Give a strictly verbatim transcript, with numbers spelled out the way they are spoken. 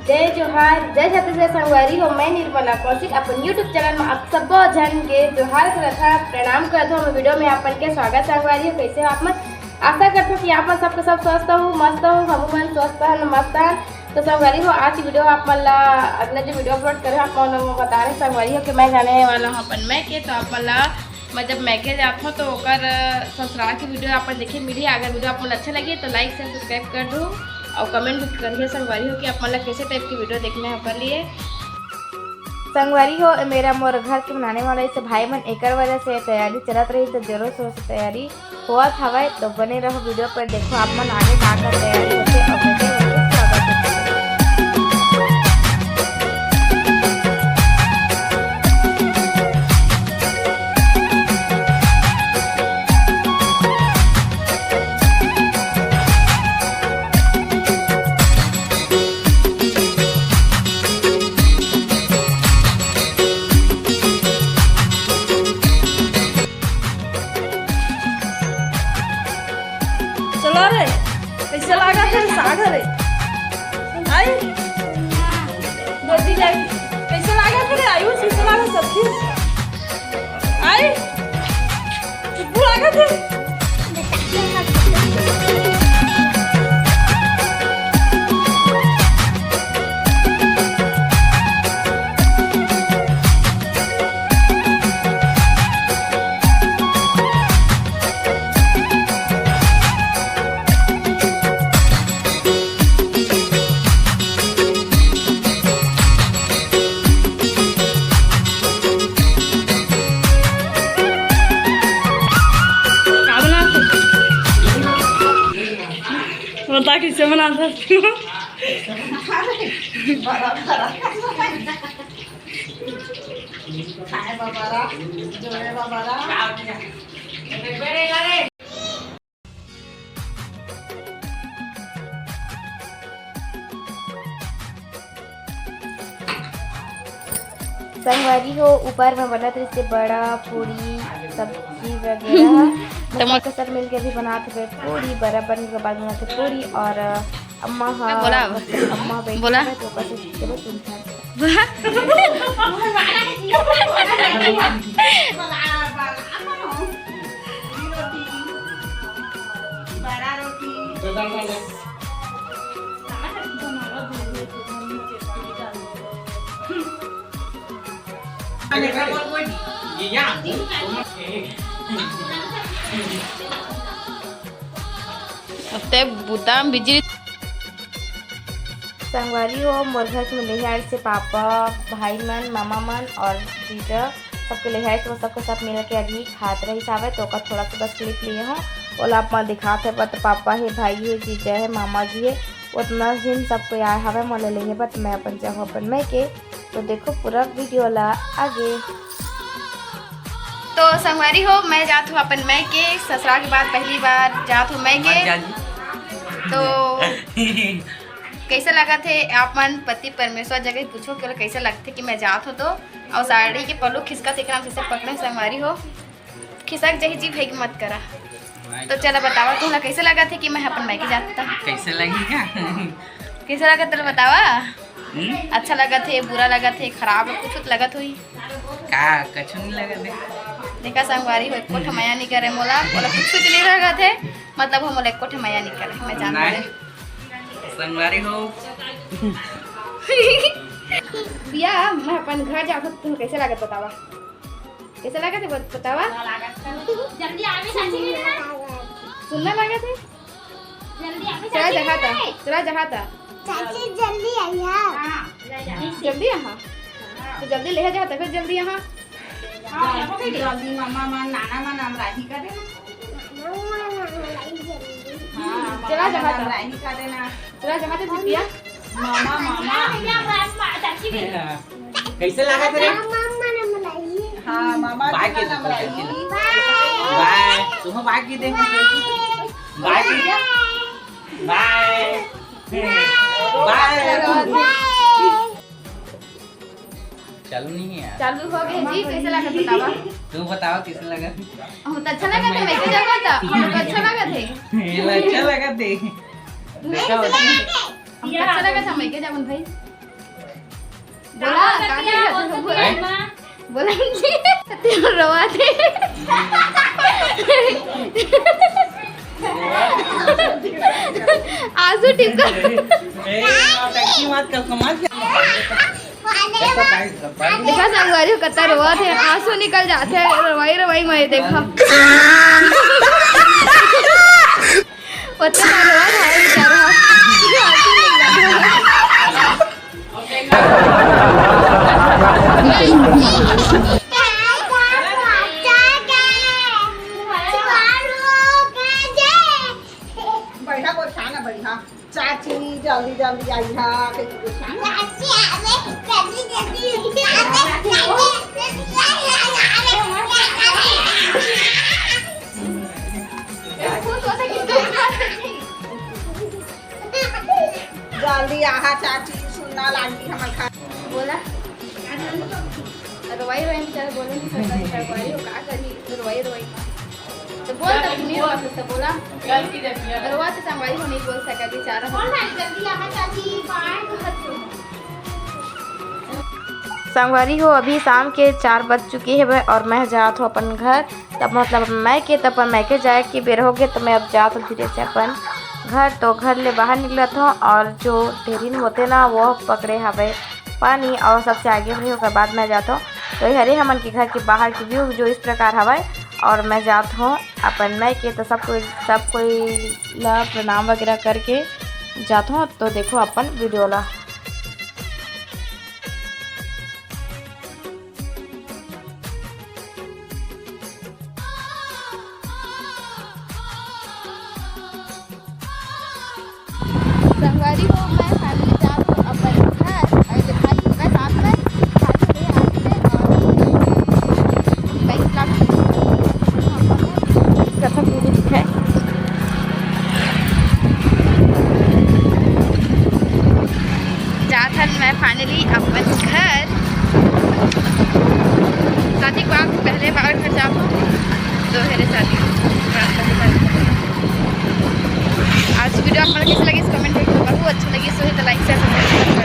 जय जोहार, जय छत्तीसगढ़ संगवारी हो। मैं निर्मला कौशिक अपन YouTube चैनल में आप सब्बो झन के जोहार करत हव, प्रणाम करत हव। हमर वीडियो में आप मन के स्वागत संगवारी हो। कैसे हो आप मन? आशा करत हव कि आप मन सबके सब स्वस्थ हो, मस्त हो, हमू मन स्वस्थ हन, मस्त हन। तो संगवारी हो, आज की वीडियो आप मन ला अगला जो वीडियो अपलोड करे आप मन ला बता रहे संगवारी हो कि मैं जाने वाला हूँ अपन मइके। तो आप मन ला मैं जब मइके जात हूँ तो ओकर, अ, ससुराल की वीडियो आप मन देखे मिली। अगर वीडियो आप मन ला अच्छा लगे तो लाइक शेयर सब्सक्राइब कर दो और कमेंट भी करिए संगवारी हो कि आप मन ला कैसे टाइप की वीडियो देखना है ओकर लिए। संगवारी हो, ए मेरा मोर घर के बनाने वाला इसे भाई मन एकर वजह से तैयारी चलत रही, तो जोरों शोर से तैयारी होवत हवय। तो बने रहो वीडियो पर, देखो आप मन आगे का का तैयारी होथे और कैसे होथे स्वागत होथे। चलो रे, कैसे लागत हे साग रे? आई? दर्जी जाई। कैसे लागत हे रे आयुष? कैसे लागत सब्जी? आई? चुप्पू लागत हे। का बनात हे? बता, कैसे बनात हे? संगवारी हो, ऊपर में बनत रहिसे बड़ा, पूरी, सब्जी वगैरह। टमाटर। सबके सब मिलके भी बनात हवे पूरी, बड़ा बनने के बाद बनात हे पूरी। और अम्मा हा, मैं बोला अब। अम्मा बैठी बोला। है, तो ओकर से चलो तुम खा। वाह। अब ते बुता में बिजी। संगवारी हो, मोर घर के में लेहे आए से पापा, भाई मन, मामा मन और जीजा, सबके लेहे आए से, वो सबके साथ मिल के अभी खात रहिस हावय, तो ओकर थोड़ा सा बस क्लिप लिए हूँ। ओला आप मन दिखात हे, बत पापा हे, भाई हे, जीजा हे, मामा जी हे, उतना झिन सब कोई आए हावय मोला लेहे बर, त मैं अपन जाहूँ अपन मइके। तो देखो पूरा वीडियो ला आगे। तो संगवारी हो, मैं जात हूँ अपन मइके, ससुराल के बाद पहली बार जात हूँ मइके। मत जा जी। तो कैसे लगत हे आप मन पति परमेश्वर जगह पूछो कि ओला कैसे लगथे कि मैं जात हूँ तो, और साड़ी के पल्लू खिसकत एकरा से पकड़े संगवारी हो। खिसक जाही जी, भाई मत करा। तो चला बतावा, तुमला कैसे लगत हे कि मैं अपन मइके जात हूँ? कैसे लगही का? कैसे लगत तोला बतावा? हम्म? अच्छा लगत हे, बुरा लगत हे, खराब कुछ तो लगत होही? का, कछु नहीं लगत हे। देखा संगवारी हो, एको ठो मया नहीं करे मोला, मोला कुछ कुछ नहीं लगत हे, मतलब हो मोला एको ठो मया नहीं करे, मैं जानत नहीं। हूँ। संगवारी हो। भैया, मैं अपन घर जात हूँ, तुम कैसे लगत बतावा? कैसे लागत हे बत-, बतावा? जल्दी आवे, चाची के लिए ना। सुंदर लागत हे? जल्दी आवे, चला चाची के जहाँ लिए। ता, चला जहाँ ता। चाची जल्दी आई है। हाँ, ले जा। जल्दी यहाँ? तो जल्दी ले जा, तब जल्दी यहाँ। हाँ, जल्दी मामा मन, नाना मन, हम राही का देना। हाँ, चला मामा जहाँ मन, ता। राही का देना। चला जहाँ ता, बिटिया। मामा, मामा। भैया, हम राही मा-, चाची भी। कैसे लागत हे रे? मामा ने बुलाई। हाँ, मामा बाय जी के दे, हम बाय राही। के दे। बाय। बाय। सुनो, बाय के दे। बाय के दे। बाय। बाय। चालू नहीं है यार। चालू हो गए जी, कैसे लागत बतावा? तू बतावा कैसे लागत? हम तो अच्छा लागत हे, मैं के जाबो तो, हम तो अच्छा लागत हे। ये ला अच्छा लागत हे। देखा होता है। हम तो अच्छा लागत हे, मैं के जाबो भाई। बोला, का कहे? बोला, बोला, तेरा रवा दे। आंसू टिपका। ए, नौटंकी मत कर, समझ गया। देखा संगवारी हो, कत्ता रोवत हे, आंसू निकल जाथे, रोवाई रोवाई में देखा। ओतने रोवत हे बेचारा। बढ़िया गोठा ना, बढ़िया। चाची जल्दी जल्दी आई हा, कहीं गोठा ना। जल्दी आहा चाची, सुन्ना लागी हमर घर। बोला, रोवाई रोवाई में चल बोले नहीं सकता, रोवाई हो का करी, रोवाई रोवाई। तो बोल, तब नहीं रोवा सकता, बोला। रोवा तो संगवारी हो नहीं बोल सका, बेचारा। संगवारी हो, अभी शाम के चार बज चुके हवय और मैं जात हूँ अपन घर। तब मतलब मैं के, तब मैं के जाए के बेरा हो गए, तो मैं अब जात हूँ धीरे से अपन घर। तो घर ले बाहर निकलत हूँ और जो ढेरिन होते ना, वो पकड़े हवे पानी और सबसे आगे बढ़े, ओकर बाद मैं जात हूँ। तो ये हरे हमन के घर के बाहर के व्यू जो इस प्रकार हवय और मैं जात हूँ अपन मैं के। तो सब कोई, सब कोई ला प्रणाम वगैरह करके जात हूँ। तो देखो अपन वीडियो ला। संगवारी हो, मैं finally जात हूँ अपन घर। और ये भाई होगा साथ में, भाई होंगे यहाँ से और कई vlog कथा पूरी है। जात हन मैं finally अपन घर। शादी के बाद पहले बार घर जात हूँ, तो मेरे शादी के बाद पहले बार। आज वीडियो आप मन ला कैसे लगिस, comment करके बताहू। अच्छा लगिस होही तो like, share, subscribe